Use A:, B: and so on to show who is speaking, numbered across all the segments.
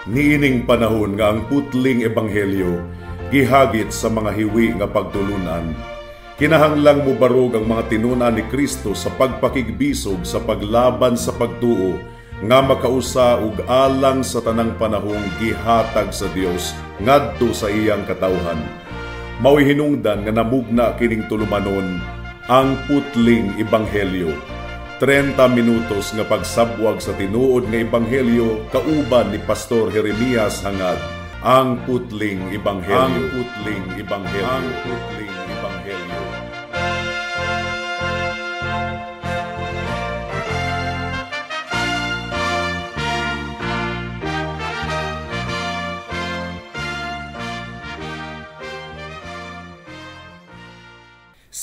A: Niining panahon nga ang putling ebanghelyo gihagit sa mga hiwi nga pagtulunan, kinahanglang mobarog ang mga tinun-an ni Kristo sa pagpakigbisog sa paglaban sa pagtuo nga makausa ug alang sa tanang panahong gihatag sa Dios ngadto sa iyang katawhan. Mao'y hinungdan nga namugna kining tulumanon, Ang Putling Ebanghelyo. 30 minutos nga pagsabwag sa tinuod nga ebanghelyo kauban ni Pastor Jeremias Hangad. Ang Putling Ebanghelyo. Ang Putling Ebanghelyo. Ang Putling Ebanghelyo.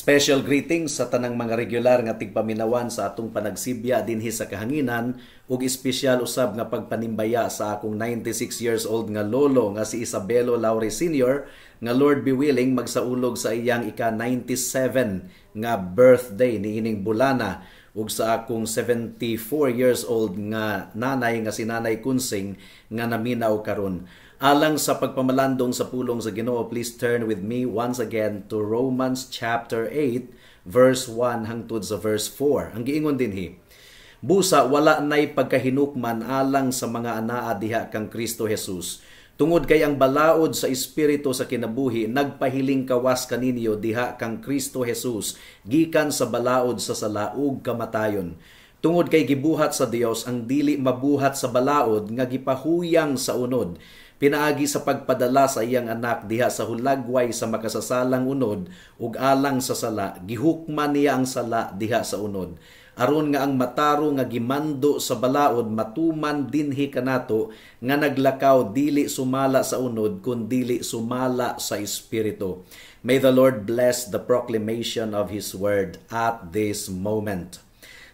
B: Special greetings sa tanang mga regular nga tigpaminawan sa atong panagsibya dinhi sa kahanginan ug espesyal usab nga pagpanimbaya sa akong 96 years old nga lolo nga si Isabelo Laure Sr. nga Lord be willing magsaulog sa iyang ika-97 nga birthday niining bulana, ug sa akong 74 years old nga nanay nga si Nanay Kunsing nga naminaw karon. Alang sa pagpamalandong sa pulong sa Ginoo, please turn with me once again to Romans chapter 8 verse 1 hangtod sa verse 4. Ang giingon dinhi, "Busa wala nay pagkahinukman alang sa mga anaa diha kang Kristo Jesus. Tungod kay ang balaod sa espiritu sa kinabuhi nagpahiling kawas kaninyo diha kang Kristo Jesus gikan sa balaod sa sala ug kamatayon. Tungod kay gibuhat sa Dios ang dili mabuhat sa balaod nga gipahuyang sa unod, pinaagi sa pagpadala sa iyang anak diha sa hulagway sa makasasalang unod ug alang sa sala, gihukman niya ang sala diha sa unod. Aron nga ang matarong nga gimando sa balaod matuman dinhi kanato nga naglakaw dili sumala sa unod kun dili sumala sa espiritu." May the Lord bless the proclamation of His word at this moment.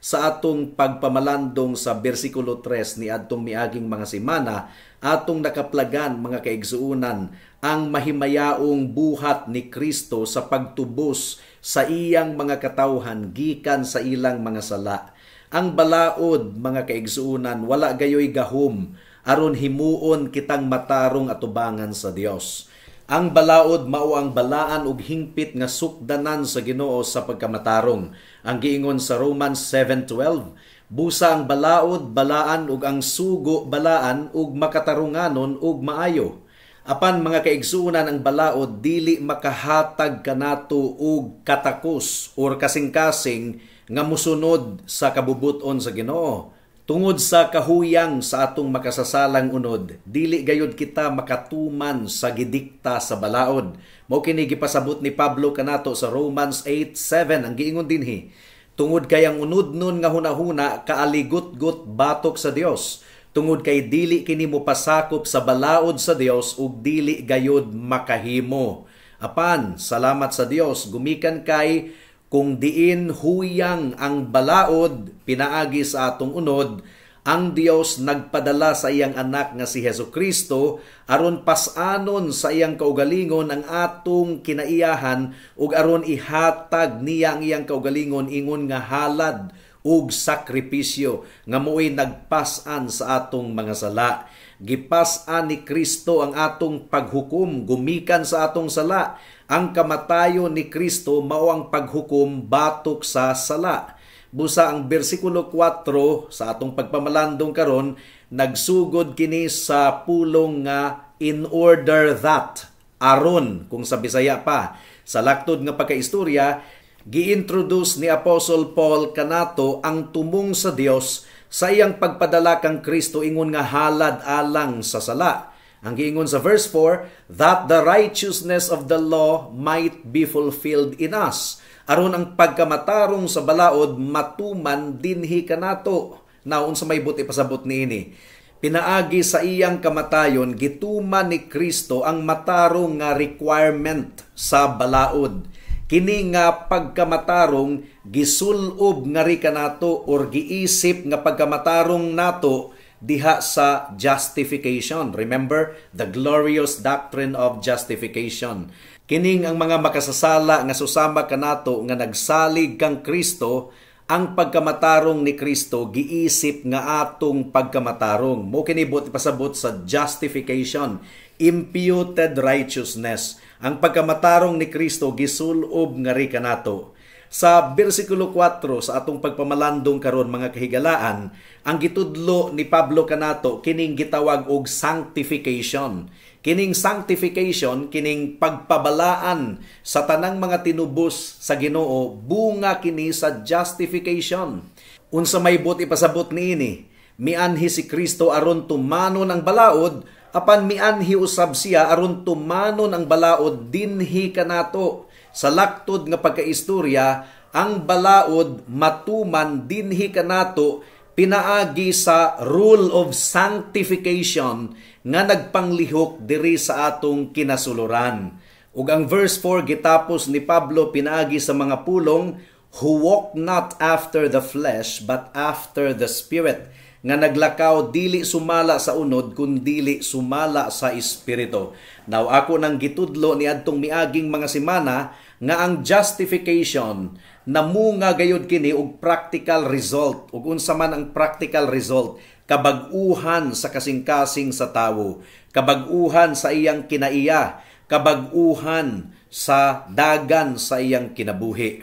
B: Sa atong pagpamalandong sa bersikulo 3 ni adtong miaging mga semana, atong nakaplagan, mga kaigsuonan, ang mahimayaong buhat ni Kristo sa pagtubos sa iyang mga katawhan gikan sa ilang mga sala. Ang balaod, mga kaigsuonan, wala gayoy gahom aron himuon kitang matarong atubangan sa Dios. Ang balaod mao ang balaan ug hingpit nga sukdanan sa Ginoo sa pagkamatarong. Ang giingon sa Romans 7:12, "Busa ang balaod balaan ug ang sugo balaan ug makatarunganon ug maayo." Apan, mga kaigsuonan, ang balaod dili makahatag kanato og katakos or kasing-kasing nga musunod sa kabubuton sa Ginoo. Tungod sa kahuyang sa atong makasasalang unod, dili gayud kita makatuman sa gidikta sa balaod. Mao kini gipasabot ni Pablo kanato sa Romans 8:7. Ang giingon dinhi, "Tungod kay ang unod nun nga hunahuna kaaligot-got batok sa Dios, tungod kay dili kini mopasakop sa balaod sa Dios ug dili gayud makahimo." Apan salamat sa Dios, gumikan kay kung diin huyang ang balaod pinaagi sa atong unod, ang Dios nagpadala sa iyang anak nga si Hesus Kristo aron pas-anon sa iyang kaugalingon ang atong kinaiyahan ug aron ihatag niya ang iyang kaugalingon ingon nga halad ug sakripisyo nga mo'y nagpas-an sa atong mga sala. Gipas-an ni Kristo ang atong paghukom gumikan sa atong sala. Ang kamatayon ni Kristo mao ang paghukom batok sa sala. Busa ang bersikulo 4 sa atong pagpamalandong karon nagsugod kini sa pulong nga "in order that", aron kung sa Bisaya pa. Sa laktod nga pagkaistorya, gi-introduce ni Apostle Paul kanato ang tumong sa Dios sa iyang pagpadala kang Kristo ingon nga halad alang sa sala. Ang giingon sa verse 4, "that the righteousness of the law might be fulfilled in us." Aron ang pagkamatarong sa balaod matuman dinhi kanato. Now, unsa may buti pasabot niini? Pinaagi sa iyang kamatayon, gituman ni Kristo ang matarong nga requirement sa balaod. Kini nga pagkamatarong gisulob nga ri kanato or giisip nga pagkamatarong nato diha sa justification. Remember the glorious doctrine of justification. Kining ang mga makasasala nga susama kanato nga nagsalig kang Kristo, Ang pagkamatarong ni Kristo giisip nga atong pagkamatarong. Mo kini buot ipasabot sa justification, imputed righteousness. Ang pagkamatarong ni Kristo gisulob nga ri kanato. Sa bersikulo 4 sa atong pagpamalandong karon, mga kahigalaan, ang gitudlo ni Pablo kanato kining gitawag og sanctification. Kining sanctification, kining pagpabalaan sa tanang mga tinubos sa Ginoo, bunga kini sa justification. Unsa may buot ipasabot niini? Mianhi si Kristo aron tumanon ang balaod, apan mianhi usab siya aron tumanon ang balaod dinhi kanato. Sa laktod nga pagkaistorya, ang balaod matuman dinhi kanato pinaagi sa rule of sanctification nga nagpanglihok diri sa atong kinasuluran. Ug ang verse 4 gitapos ni Pablo pinaagi sa mga pulong, "who walk not after the flesh but after the Spirit," nga naglakaw dili sumala sa unod kundili sumala sa espiritu. Now, ako nang gitudlo ni adtong miaging mga semana nga ang justification namunga gayud kini og practical result. Ug unsa man ang practical result? Kabag-uhan sa kasing-kasing sa tawo, kabag-uhan sa iyang kinaiya, kabag-uhan sa dagan sa iyang kinabuhi.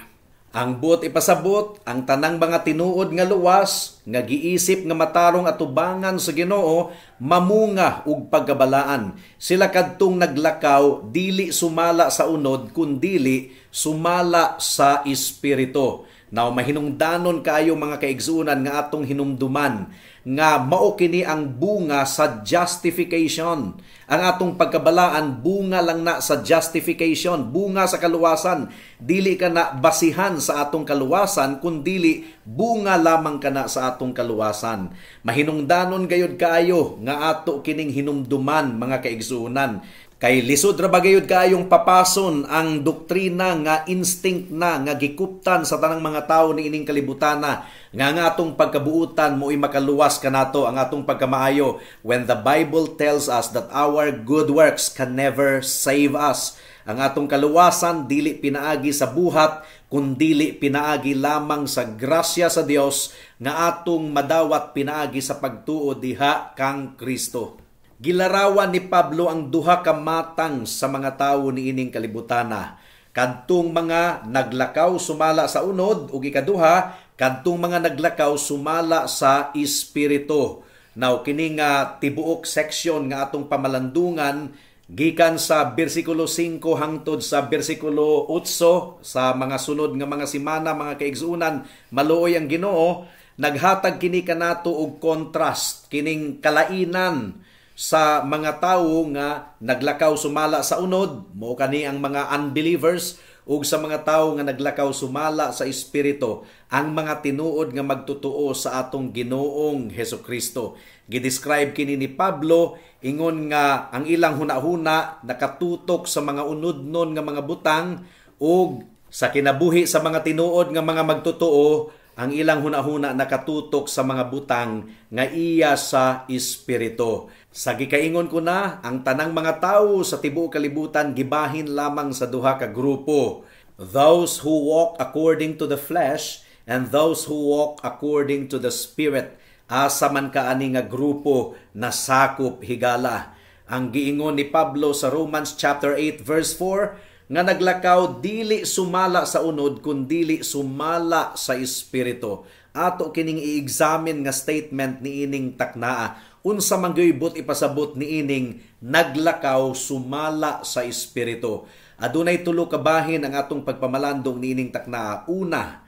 B: Ang buot ipasabot, ang tanang mga tinuod nga luwas, nga giisip nga matarong atubangan sa Ginoo, mamunga og pagkabalaan. Sila kadtong naglakaw dili sumala sa unod kundili sumala sa espiritu. Now, mahinungdanon kaayo, mga kaigsuonan, nga atong hinumduman nga mao kini ang bunga sa justification. Ang atong pagkabalaan, bunga lang na sa justification, bunga sa kaluwasan. Dili ka na basihan sa atong kaluwasan, kundili bunga lamang kana sa atong kaluwasan. Mahinungdanon gayud kaayo nga ato kining hinumduman, mga kaigsuonan. Kay lisod ra ba gayud kaayong papason ang doktrina nga instinct na nga gikuptan sa tanang mga tawo ni ining kalibutana nga ang atong pagkabuutan mo'y makaluwas kanato, ang atong pagkamaayo, when the Bible tells us that our good works can never save us. Ang atong kaluwasan dili pinaagi sa buhat kundili pinaagi lamang sa grasya sa Dios nga atong madawat pinaagi sa pagtuo diha kang Kristo. Gilarawan ni Pablo ang duha ka matang sa mga tawo niining kalibutana. Kadtong mga naglakaw sumala sa unod ug ikaduha, kadtong mga naglakaw sumala sa espiritu. Now, kini nga tibuok section nga atong pamalandungan gikan sa bersikulo 5 hangtod sa bersikulo 8 sa mga sunod nga mga semana, mga kaigsuonan, maluoy ang Ginoo, naghatag kini kanato og contrast kining kalainan sa mga tawo nga naglakaw sumala sa unod, mo kani ang mga unbelievers, ug sa mga tawo nga naglakaw sumala sa espiritu, ang mga tinuod nga magtotoo sa atong Ginoong Hesukristo. Gidescribe kini ni Pablo ingon nga ang ilang hunahuna nakatutok sa mga unodnon nga mga butang, ug sa kinabuhi sa mga tinuod nga mga magtotoo, ang ilang hunahuna nakatutok sa mga butang nga iya sa espiritu. Sa gikaingon ko na, ang tanang mga tawo sa tibuok kalibutan gibahin lamang sa duha ka grupo. Those who walk according to the flesh and those who walk according to the Spirit. Asa man ka ani nga grupo nasakop, higala? Ang giingon ni Pablo sa Romans chapter 8 verse 4 nga naglakaw dili sumala sa unod kundili sumala sa espiritu. Ato kining i-examine nga statement niining taknaa. Unsa man gyud buot ipasabot niining naglakaw sumala sa espiritu? Adunay tulo ka bahin ang atong pagpamalandong niining taknaa. Una,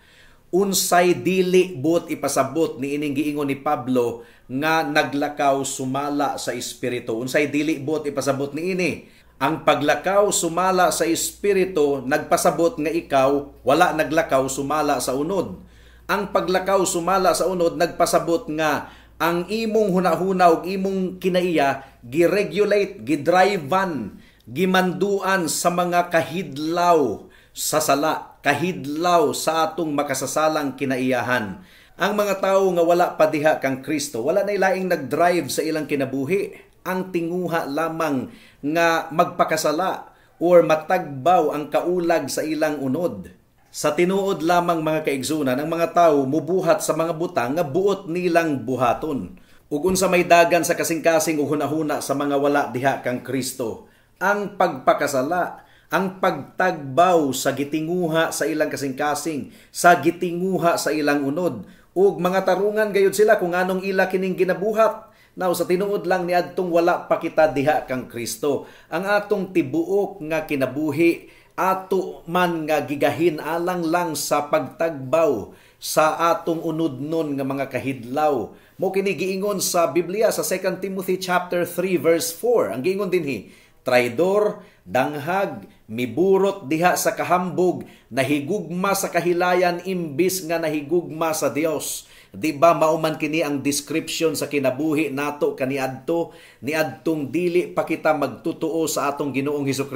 B: unsay dili buot ipasabot niining giingon ni Pablo nga naglakaw sumala sa espiritu? Unsay dili buot ipasabot niini? Ang paglakaw sumala sa espiritu nagpasabot nga ikaw wala naglakaw sumala sa unod. Ang paglakaw sumala sa unod nagpasabot nga ang imong hunahuna ug imong kinaiya giregulate, gidrivean, gimanduan sa mga kahidlaw sa sala, kahidlaw sa atong makasasalang kinaiyahan. Ang mga tawo nga wala pa diha kang Kristo, wala na ilaing nagdrive sa ilang kinabuhi. Ang tinguha lamang nga magpakasala or matagbaw ang kaulag sa ilang unod. Sa tinuod lamang, mga kaigsunan, ang mga tao mubuhat sa mga butang nga buot nilang buhaton. Ug unsa may dagan sa kasing-kasing ug hunahuna sa mga wala diha kang Kristo? Ang pagpakasala, ang pagtagbaw sa gitinguha sa ilang kasing-kasing, sa gitinguha sa ilang unod, ug mga tarungan gayud sila kung anong ila kining ginabuhat. Now, sa tinuod lang, niadtong wala pa kita diha kang Kristo, ang atong tibuok nga kinabuhi ato man nga gigahin alang lang sa pagtagbaw sa atong unudnon nga mga kahidlaw. Mo kini giingon sa Biblia sa 2 Timothy chapter 3 verse 4. Ang giingon dinhi, traidor, danghag, miburot diha sa kahambog, nahigugma sa kahilayan imbis nga nahigugma sa Dios. Di ba mao man kini ang description sa kinabuhi nato kaniadto, niadtong dili pa kita magtutuo sa atong Ginoong Hesus?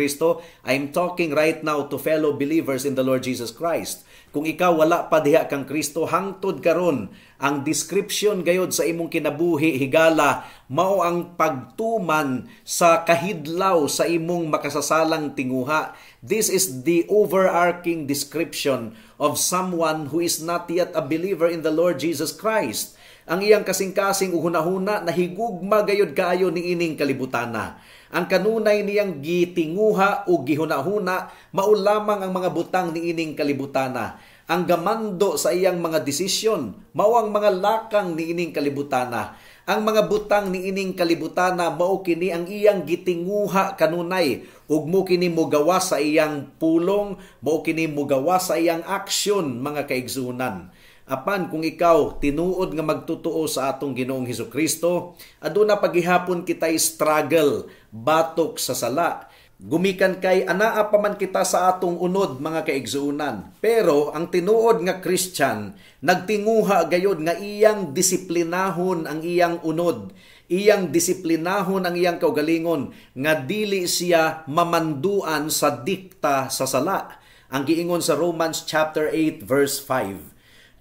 B: I'm talking right now to fellow believers in the Lord Jesus Christ. Kung ikaw wala pa diha kang Kristo hangtod karon, ang description gayod sa imong kinabuhi higala mao ang pagtuman sa kahidlaw sa imong makasasalang tinguha. This is the overarching description of someone who is not yet a believer in the Lord Jesus Christ. Ang iyang kasing-kasing ug hunahuna nahigugma gayod kaayo niining kalibutana. Ang kanunay niyang gitinguha o gihunahuna mao lamang ang mga butang niining kalibutana. Ang gamando sa iyang mga desisyon mao ang mga lakang niining kalibutana. Ang mga butang niining kalibutana, mao kini ang iyang gitinguha kanunay, ug mo kini mogawa sa iyang pulong, mao kini mogawa sa iyang aksyon, mga kaigsunan. Apan kung ikaw tinuod nga magtutuo sa atong Ginoong Hesus Kristo, aduna pagihapon kitay struggle batok sa sala. Gumikan kay anaa pa man kita sa atong unod, mga kaigsuunan. Pero ang tinuod nga Christian nagtinguha gayod nga iyang disiplinahon ang iyang unod. Iyang disiplinahon ang iyang kaugalingon nga dili siya mamanduan sa dikta sa sala. Ang giingon sa Romans chapter 8 verse 5.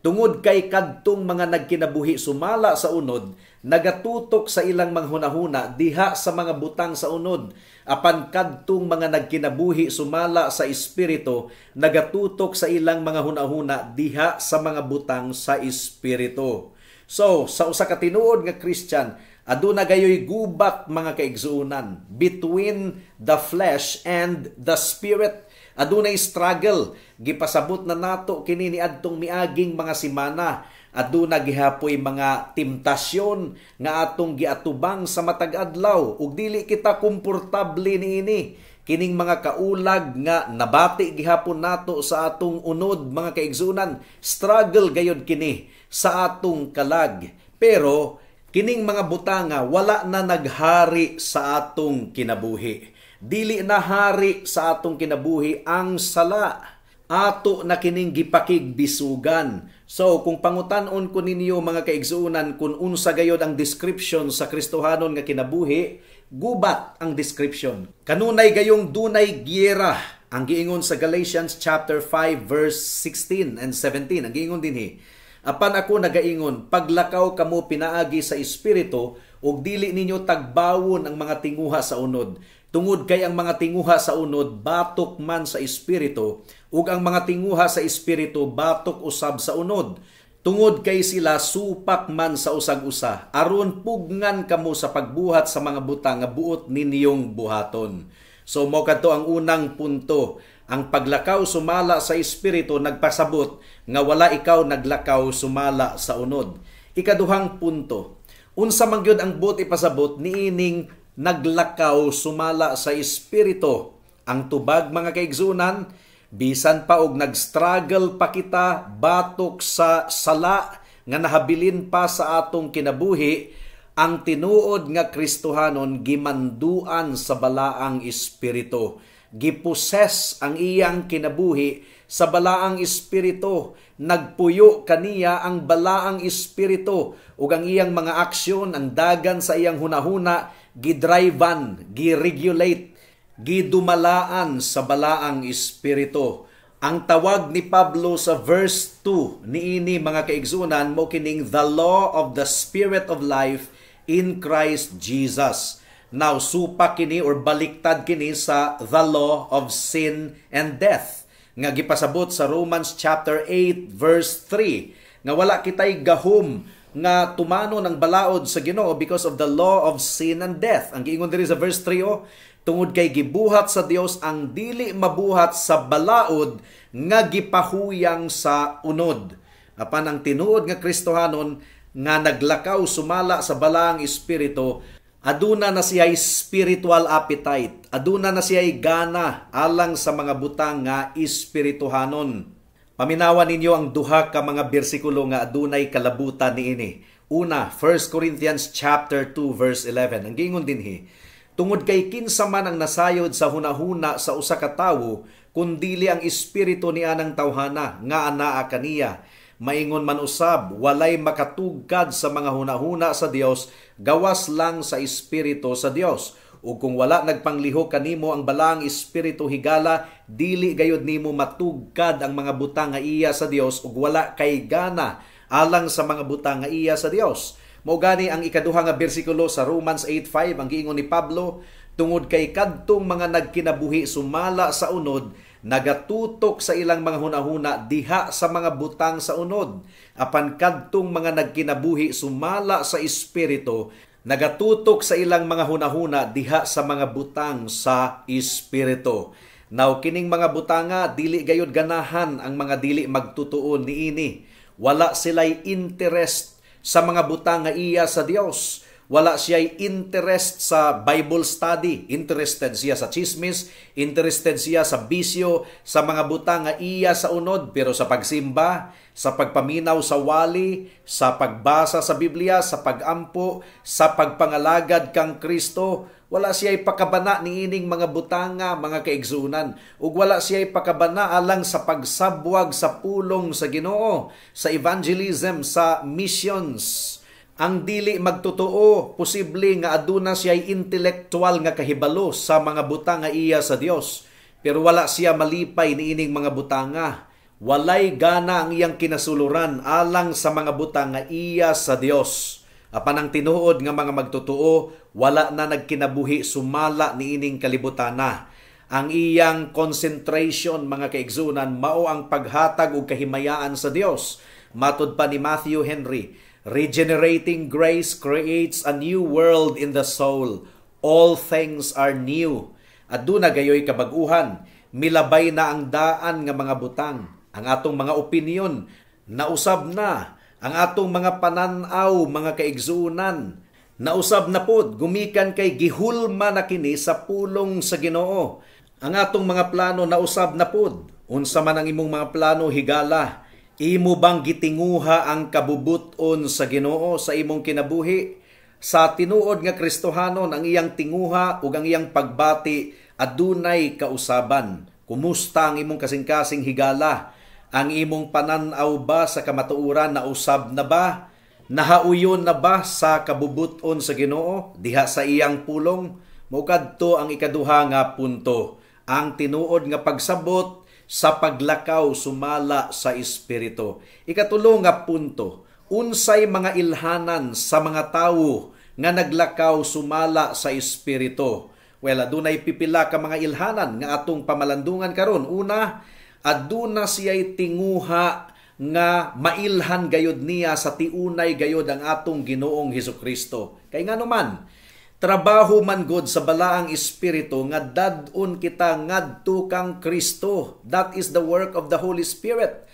B: Tungod kay kadtong mga nagkinabuhi sumala sa unod, nagatutok sa ilang mga hunahuna diha sa mga butang sa unod. Apan kadtong mga nagkinabuhi sumala sa Espiritu, nagatutok sa ilang mga hunahuna diha sa mga butang sa Espiritu. So, sa usa ka tinuod nga Christian, aduna gayoy gubat, mga kaigsuonan, between the flesh and the spirit. Adunay struggle. Gipasabot na nato kini niadtong miaging mga simana. Aduna gihapoy mga temptasyon nga atong giatubang sa matag adlaw ug dili kita komportable niini. Kining mga kaulag nga nabati gihapon nato sa atong unod, mga kaigsunan, struggle gayod kini sa atong kalag. Pero kining mga butanga wala na naghari sa atong kinabuhi. Dili na hari sa atong kinabuhi ang sala. Ato na kining gipakigbisugan. So, kung pangutan-on ko ninyo, mga kaigsuunan, kung unsa gayod ang description sa Kristohanon nga kinabuhi, gubat ang description. Kanunay gayong dunay giyera. Ang giingon sa Galatians chapter 5 verse 16 and 17. Ang giingon dinhi, "Apan ako nagaingon, paglakaw kamo pinaagi sa Espiritu ug dili ninyo tagbawon ang mga tinguha sa unod. Tungod kay ang mga tinguha sa unod batok man sa Espiritu, ug ang mga tinguha sa Espiritu batok usab sa unod. Tungod kay sila supak man sa usag-usa, aron pugngan kamo sa pagbuhat sa mga butang nga buot ninyong buhaton." So mo kadto ang unang punto. Ang paglakaw sumala sa Espiritu nagpasabot nga wala ikaw naglakaw sumala sa unod. Ikaduhang punto. Unsa man gyud ang buot ipasabot niining naglakaw sumala sa Espiritu? Ang tubag, mga kaigsunan, bisan pa og nag-struggle pa kita batok sa sala nga nahabilin pa sa atong kinabuhi, ang tinuod nga Kristohanon gimanduan sa Balaang Espiritu. Giposes ang iyang kinabuhi sa Balaang Espiritu. Nagpuyo kaniya ang Balaang Espiritu ug ang iyang mga aksyon, ang dagan sa iyang hunahuna, gidrivan, giregulate, gidumalaan sa Balaang Espiritu. Ang tawag ni Pablo sa verse 2 niini, mga kaigsunan, mo kining the law of the Spirit of life in Christ Jesus. Now, supak kini or baliktad kini sa the law of sin and death. nga gipasabot sa Romans chapter 8 verse 3 nga wala kitay gahom nga tumano ng balaod sa Ginoo because of the law of sin and death. Ang giingon diri sa verse 3 oh, tungod kay gibuhat sa Dios ang dili mabuhat sa balaod nga gipahuyang sa unod. Apan ang tinuod nga Kristohanon nga naglakaw sumala sa Balaang Espiritu, aduna na siya'y spiritual appetite, aduna na siya'y gana alang sa mga butang nga espirituhanon. Paminawan ninyo ang duha ka mga bersikulo nga adunay kalabutan niini. Una, 1 Corinthians chapter 2 verse 11. Ang giingon dinhi, tungod kay kinsa man ang nasayod sa hunahuna sa usa ka tawo, kundili ang espiritu ni anang tawhana nga anaa kaniya. Maingon man usab, walay makatugkad sa mga hunahuna sa Dios, gawas lang sa espiritu sa Dios. Ug kung wala nagpanglihok kanimo ang Balaang Espiritu, higala, dili gayud nimo matugkad ang mga butang nga iya sa Dios ug wala kay gana alang sa mga butang nga iya sa Dios. Mao gani ang ikaduha nga bersikulo sa Romans 8:5, ang giingon ni Pablo, tungod kay kadtong mga nagkinabuhi sumala sa unod nagatutok sa ilang mga hunahuna diha sa mga butang sa unod, apan kadtong mga nagkinabuhi sumala sa espiritu nagatutok sa ilang mga hunahuna diha sa mga butang sa espiritu. Now kining mga butanga dili gayud ganahan ang mga dili magtutuon niini. Wala sila'y interest sa mga butang nga iya sa Dios. Wala siya'y interest sa Bible study. Interested siya sa chismis, interested siya sa bisyo, sa mga butang nga iya sa unod, pero sa pagsimba, sa pagpaminaw sa wali, sa pagbasa sa Biblia, sa pagampo, sa pagpangalagad kang Kristo, wala siya'y pakabana niining mga butanga, mga kaigsunan. Ug wala siya'y pakabana alang sa pagsabwag sa pulong sa Ginoo, sa evangelism, sa missions. Ang dili magtotoo, posible nga aduna siya'y intellectual nga kahibalo sa mga butang nga iya sa Dios, pero wala siya malipay niining mga butanga. Walay gana ang iyang kinasuluran alang sa mga butang nga iya sa Dios. Apan ang tinuod nga mga magtotoo, wala na nagkinabuhi sumala niining kalibutana. Ang iyang concentration, mga kaigsunan, mao ang paghatag og kahimayaan sa Dios. Matod pa ni Matthew Henry, regenerating grace creates a new world in the soul. All things are new. Aduna gayoy kabag-uhan, milabay na ang daan nga mga butang. Ang atong mga opinion, nausab na. Ang atong mga pananaw, mga kaigsunan, nausab na pod, gumikan kay gihulma na kini sa pulong sa Ginoo. Ang atong mga plano nausab na pod. Unsa man ang imong mga plano, higala, imo bang gitinguha ang kabubuton sa Ginoo sa imong kinabuhi? Sa tinuod nga Kristohanon, ang iyang tinguha ug ang iyang pagbati adunay kausaban. Kumusta ang imong kasing-kasing, higala? Ang imong pananaw ba sa kamatuoran nausab na ba? Nahauyon na ba sa kabubuton sa Ginoo diha sa iyang pulong? Mao kadto ang ikaduha nga punto, ang tinuod nga pagsabot sa paglakaw sumala sa espiritu. Ikatulo nga punto, unsay mga ilhanan sa mga tawo nga naglakaw sumala sa espiritu? Well, adunay pipila ka mga ilhanan nga atong pamalandungan karon. Una, aduna siya'y tinguha nga mailhan gayod niya sa tiunay gayod ang atong Ginoong Hesukristo. Kay ngano man, trabaho man god sa Balaang Espiritu nga dad-on kita ngadto kang Kristo. That is the work of the Holy Spirit.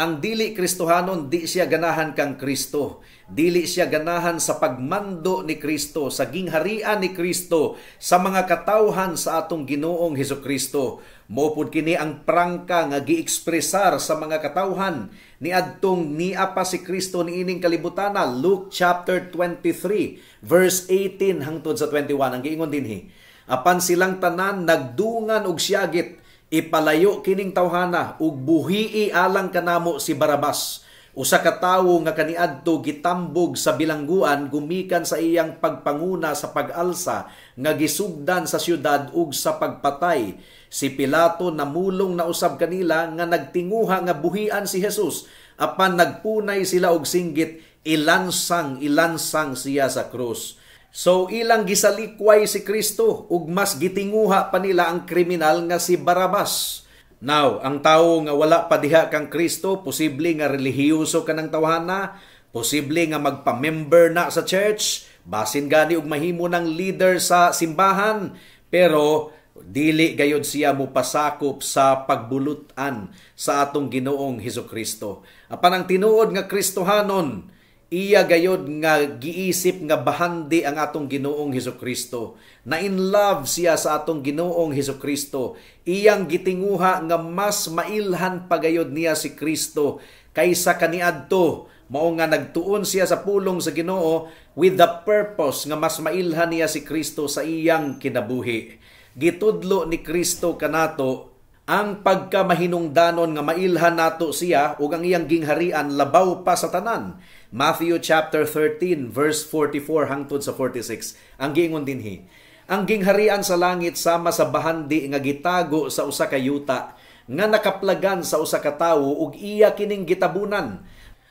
B: Ang dili Kristohanon, di siya ganahan kang Kristo. Dili siya ganahan sa pagmando ni Kristo, sa gingharian ni Kristo, sa mga katawhan sa atong Ginoong Hesukristo. Mopod kini ang prangka nga giekspresar sa mga katawhan niadtong niapa pa si Kristo niining kalibutana. Luke chapter 23 verse 18 hangtod sa 21, ang giingon dinhi, apan silang tanan nagdungan og siyagit, ipalayo kining tawhana ug buhii alang kanamo si Barabas, usa ka tawo nga kaniadto gitambog sa bilangguan gumikan sa iyang pagpanguna sa pag-alsa nga gisugdan sa syudad ug sa pagpatay. Si Pilato namulong na usab kanila nga nagtinguha nga buhian si Jesus, apan nagpunay sila og singgit, ilansang, ilansang siya sa krus. So ilang gisalikway si Kristo ug mas gitinguha pa nila ang kriminal nga si Barabas. Now, ang tawo nga wala pa diha kang Kristo, posible nga relihiyoso ka ng tawhana, posible nga magpa-member na sa church, basin gani og mahimo ng leader sa simbahan, pero dili gayod siya mopasakop sa pagbulutan sa atong Ginoong Hesus Kristo. Apan ang tinuod nga Kristohanon, iya gayod nga giisip nga bahandi ang atong Ginoong Hesus Kristo. Na in love siya sa atong Ginoong Hesus Kristo. Iyang gitinguha nga mas mailhan pagayod niya si Kristo kaysa kaniadto. Mao nga nagtuon siya sa pulong sa Ginoo with the purpose nga mas mailhan niya si Kristo sa iyang kinabuhi. Gitudlo ni Kristo kanato ang pagkamahinungdanon nga mailhan nato siya ug ang iyang gingharian labaw pa sa tanan. Matthew chapter 13 verse 44 hangtod sa 46. Ang giingon dinhi, ang gingharian sa langit sama sa bahandi nga gitago sa usa ka yuta nga nakaplagan sa usa ka tawo ug iya kining gitabunan.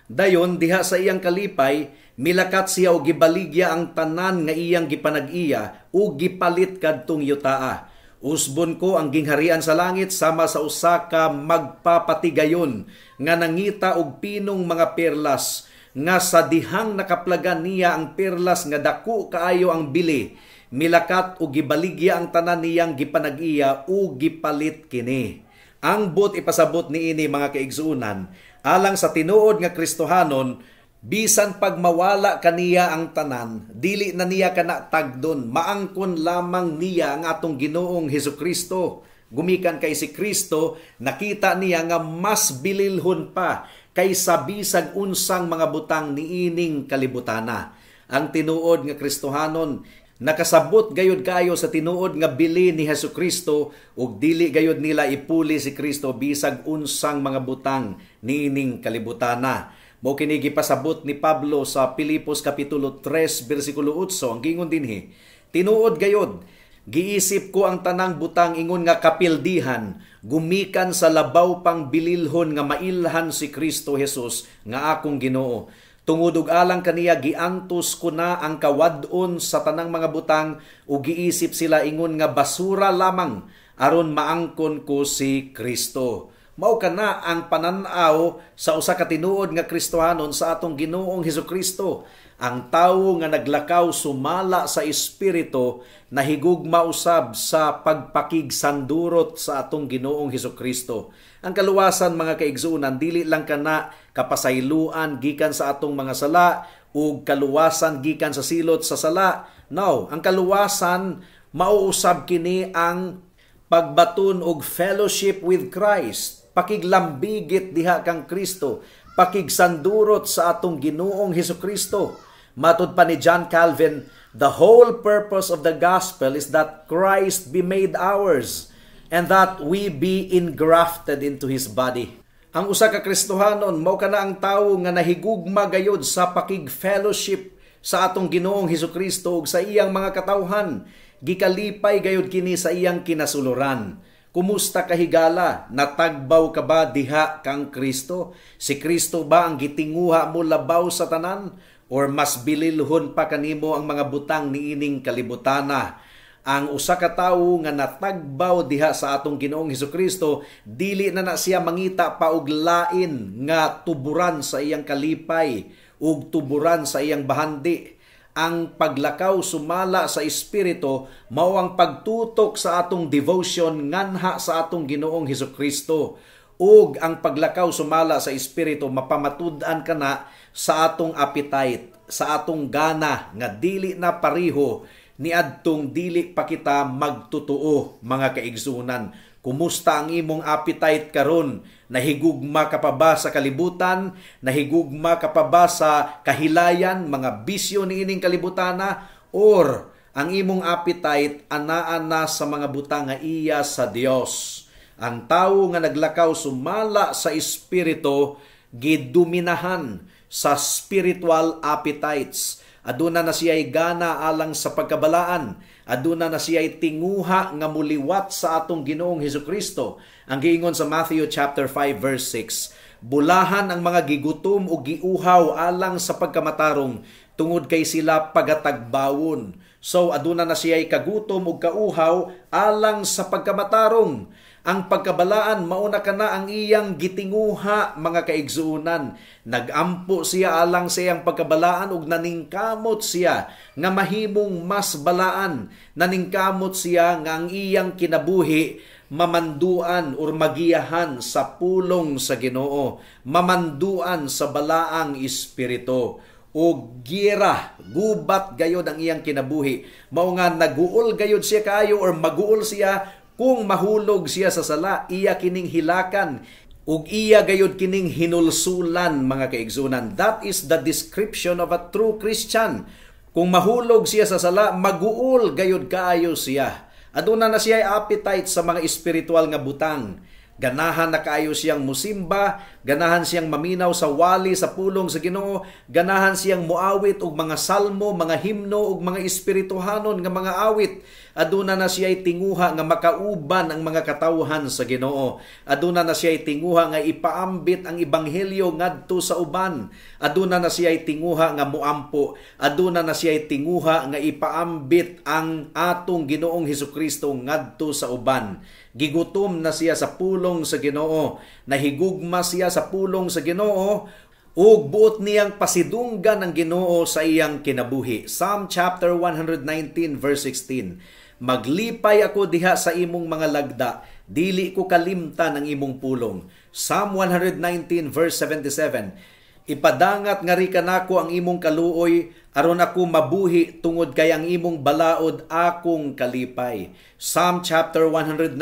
B: Dayon diha sa iyang kalipay milakat siya og gibaligya ang tanan nga iyang gipanag-iya ug gipalit kadtong yutaa. Usbon ko ang gingharian sa langit sama sa usa ka magpapatigayon nga nangita og pinong mga perlas, nga sa dihang nakaplagan niya ang perlas nga dako kaayo ang bili, milakat og gibaligya ang tanan niyang gipanag-iya ug gipalit kini. Ang but ipasabot niini, mga kaigsuonan, alang sa tinuod nga Kristohanon, bisan pag mawala kaniya ang tanan, dili na niya kana tagdon, maangkon lamang niya ang atong Ginoong Hesus Kristo. Gumikan kay si Kristo, nakita niya nga mas bililhon pa kaysa bisag unsang mga butang niining kalibutana. Ang tinuod nga Kristohanon nakasabot gayud kayo sa tinuod nga bili ni Hesus Kristo ug dili gayud nila ipuli si Kristo bisag unsang mga butang niining kalibutana. Mao kini gipasabot ni Pablo sa Pilipos kapitulo 3 bersikulo 8. Ang gingon dinhi, tinuod gayod, giisip ko ang tanang butang ingon nga kapildihan, gumikan sa labaw pang bililhon nga mailhan si Kristo Jesus nga akong Ginoo. Tungod ug alang kaniya giantos ko na ang kawad-on sa tanang mga butang ug giisip sila ingon nga basura lamang aron maangkon ko si Kristo. Mao kana ang panan-aw sa usa ka tinuod nga Kristohanon sa atong Ginoong Hesus Kristo. Ang tawo nga naglakaw sumala sa espiritu nahigugma usab sa pagpakigsandurot sa atong Ginoong Hesus Kristo. Ang kaluwasan, mga kaigsuonan, dili lang kana kapasayloan gikan sa atong mga sala ug kaluwasan gikan sa silot sa sala. No, ang kaluwasan mauusab kini ang pagbaton og fellowship with Christ, pakiglambigit diha kang Kristo, pakigsandurot sa atong Ginoong Hesus Kristo. Matud pa ni John Calvin, the whole purpose of the gospel is that Christ be made ours and that we be engrafted into His body. Ang usa ka Kristohanon mao kana ang tawo nga nahigugma gayod sa pakig-fellowship sa atong Ginoong Hesus Kristo ug sa iyang mga katawhan. Gikalipay gayod kini sa iyang kinasuluran. Kumusta ka, higala? Natagbaw ka ba diha kang Kristo? Si Kristo ba ang gitinguha mo labaw sa tanan? Or mas bililhon pa kanimo ang mga butang niining kalibutana? Ang usa ka tawo nga natagbaw diha sa atong Ginoong Hesus Kristo, dili na na siya mangita pa og lain nga tuburan sa iyang kalipay ug tuburan sa iyang bahandi. Ang paglakaw sumala sa espiritu mao ang pagtutok sa atong devotion nganha sa atong Ginoong Hesus Kristo. Ug ang paglakaw sumala sa espiritu mapamatud-an kana sa atong appetite, sa atong gana nga dili na pareho niadtong dili pa kita magtotoo, mga kaigsunan. Kumusta ang imong appetite karon? Nahigugma ka pa ba sa kalibutan? Nahigugma ka pa ba sa kahilayan, mga bisyo niining kalibutana? Or ang imong appetite anaa na sa mga butang nga iya sa Dios? Ang tawo nga naglakaw sumala sa espiritu gidominahan sa spiritual appetites. Aduna na siya'y gana alang sa pagkabalaan. Aduna na siya'y tinguha nga muliwat sa atong Ginoong Hesus Kristo. Ang giingon sa Matthew chapter 5 verse 6, bulahan ang mga gigutom o giuhaw alang sa pagkamatarong, tungod kay sila pagatagbawon. So aduna na siya'y kagutom ug kauhaw alang sa pagkamatarong. Ang pagkabalaan mauna kana ang iyang gitinguha, mga kaigsuonan. Nagampo siya alang sa iyang pagkabalaan ug naningkamot siya nga mahimong mas balaan. Naningkamot siya nga ang iyang kinabuhi mamanduan or magiyahan sa pulong sa Ginoo, mamanduan sa Balaang Espiritu o gira, gubat gayod ang iyang kinabuhi. Mao nga naguol gayod siya kaayo or maguol siya kung mahulog siya sa sala, iya kining hilakan ug iya gayod kining hinulsulan, mga kaigsunan. That is the description of a true Christian. Kung mahulog siya sa sala, maguol gayod kaayo siya. Aduna na siya appetite sa mga espiritual nga butang. Ganahan na kaayo siyang musimba, ganahan siyang maminaw sa wali sa pulong sa Ginoo, ganahan siyang muawit og mga salmo, mga himno ug mga espirituhanon nga mga awit. Aduna na siya'y tinguha nga makauban ang mga katawhan sa Ginoo. Aduna na siya'y tinguha nga ipaambit ang ebanghelyo ngadto sa uban. Aduna na siya'y tinguha nga muampo. Aduna na siya'y tinguha nga ipaambit ang atong Ginoong Hesukristo ngadto sa uban. Gigutom na siya sa pulong sa Ginoo. Nahigugma siya sa pulong sa Ginoo ug buot niyang pasidunggan ang Ginoo sa iyang kinabuhi. Psalm chapter 119 verse 16. Maglipay ako diha sa imong mga lagda, dili ko kalimtan ang imong pulong. Psalm 119 verse 77. Ipadangat ngari kanako ang imong kaluoy aron ako mabuhi, tungod kay ang imong balaod akong kalipay. Psalm chapter 119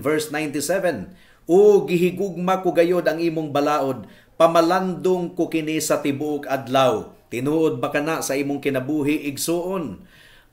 B: verse 97. O gihigugma ko gayod ang imong balaod, pamalandong ko kini sa tibuok adlaw. Tinuod ba kana sa imong kinabuhi, igsuon?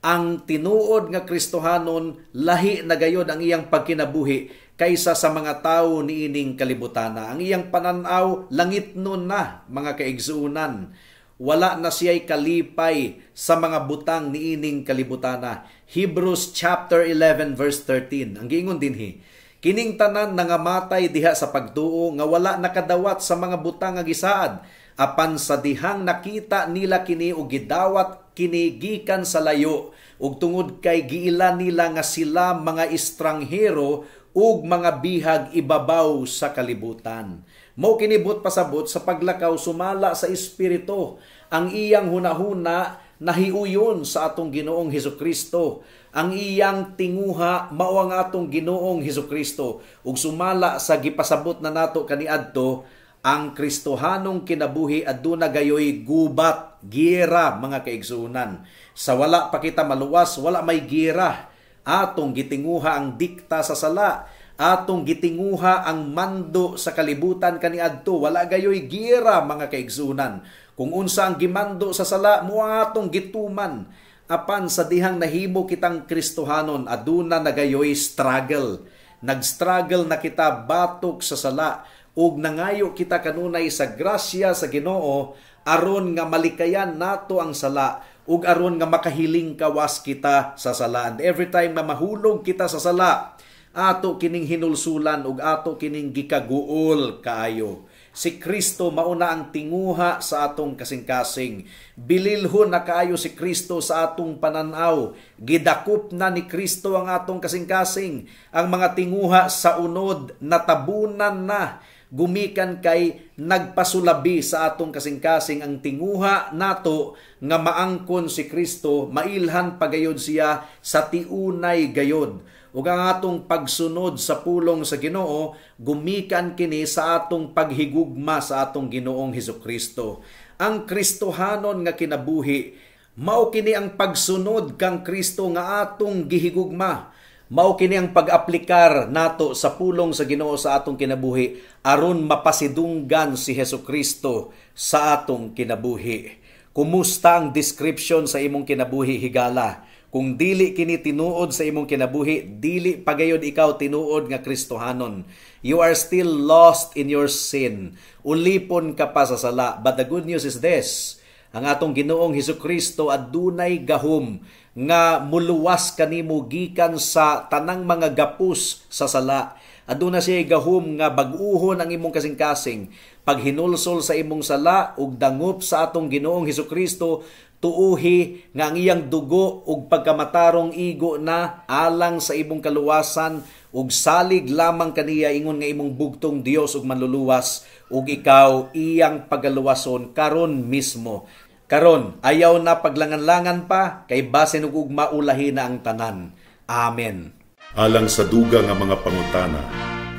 B: Ang tinuod nga Kristohanon, lahi na gayod ang iyang pagkinabuhi kaysa sa mga tawo niining kalibutana. Ang iyang pananaw langit nun na, mga kaigsuonan. Wala na siya'y kalipay sa mga butang niining kalibutana. Hebrews chapter 11 verse 13. Ang giingon dinhi, kining tanan nangamatay diha sa pagtuo nga wala nakadawat sa mga butang nga gisaad, apan sa dihang nakita nila kini ug gidawat kini gikan sa layo, ug tungod kay giila nila nga sila mga estranghero ug mga bihag ibabaw sa kalibutan. Mao kinibot pasabot sa paglakaw sumala sa Espiritu. Ang iyang hunahuna nahiuyon sa atong Ginoong Hesukristo. Ang iyang tinguha mao ang atong Ginoong Hesukristo. Ug sumala sa gipasabot na nato kaniadto, ang Kristohanong kinabuhi aduna gayoy gubat, gira, mga kaigsuonan. Sa wala pa kita maluwas, wala may gira. Atong gitinguha ang dikta sa sala, atong gitinguha ang mando sa kalibutan kaniadto, wala gayoy gira, mga kaigsuonan. Kung unsa ang gimando sa sala, mo atong gituman. Apan sa dihang nahimo kitang Kristohanon, aduna na gayoy struggle. Nag-struggle na kita batok sa sala ug nangayo kita kanunay sa grasya sa Ginoo aron nga malikayan nato ang sala ug aron nga makahiling kawas kita sa sala. And every time nga mahulog kita sa sala, ato kining hinulsulan ug ato kining gikaguol kaayo. Si Kristo mauna ang tinguha sa atong kasing-kasing. Bililhon na kaayo si Kristo sa atong pananaw. Gidakop na ni Kristo ang atong kasing-kasing. Ang mga tinguha sa unod natabunan na, gumikan kay nagpasulabi sa atong kasing-kasing ang tinguha nato nga maangkon si Kristo, mailhan pagayod siya sa tiunay gayod. Ug ang atong pagsunod sa pulong sa Ginoo gumikan kini sa atong paghigugma sa atong Ginoong Hesukristo. Ang Kristohanon nga kinabuhi mao kini ang pagsunod kang Kristo nga atong gihigugma. Mao kini ang pag-aplikar nato sa pulong sa Ginoo sa atong kinabuhi aron mapasidunggan si Hesukristo sa atong kinabuhi. Kumusta ang description sa imong kinabuhi, higala? Kung dili kini tinuod sa imong kinabuhi, dili pagayod ikaw tinuod nga Kristohanon. You are still lost in your sin. Ulipon ka pa sa sala. But the good news is this: ang atong Ginoong Hesukristo adunay gahom nga muluwas kanimo gikan sa tanang mga gapos sa sala. Aduna siya gahom nga bag-uhon ang imong kasing-kasing. Paghinulsol sa imong sala ug dangop sa atong Ginoong Hesukristo, tuuhi nga ang iyang dugo ug pagkamatarong igo na alang sa imong kaluwasan, ug salig lamang kaniya ingon nga imong bugtong Dios ug Manluluwas, ug ikaw iyang pagaluwason karon mismo. Karon, ayaw na paglangan-langan pa, kay basin ug ugma ulahi na ang tanan. Amen.
A: Alang sa dugang nga mga pangutana,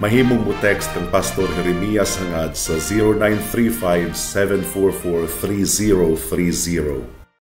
A: mahimong mo text kang Pastor Jeremias Hangad sa 0935 744 3030.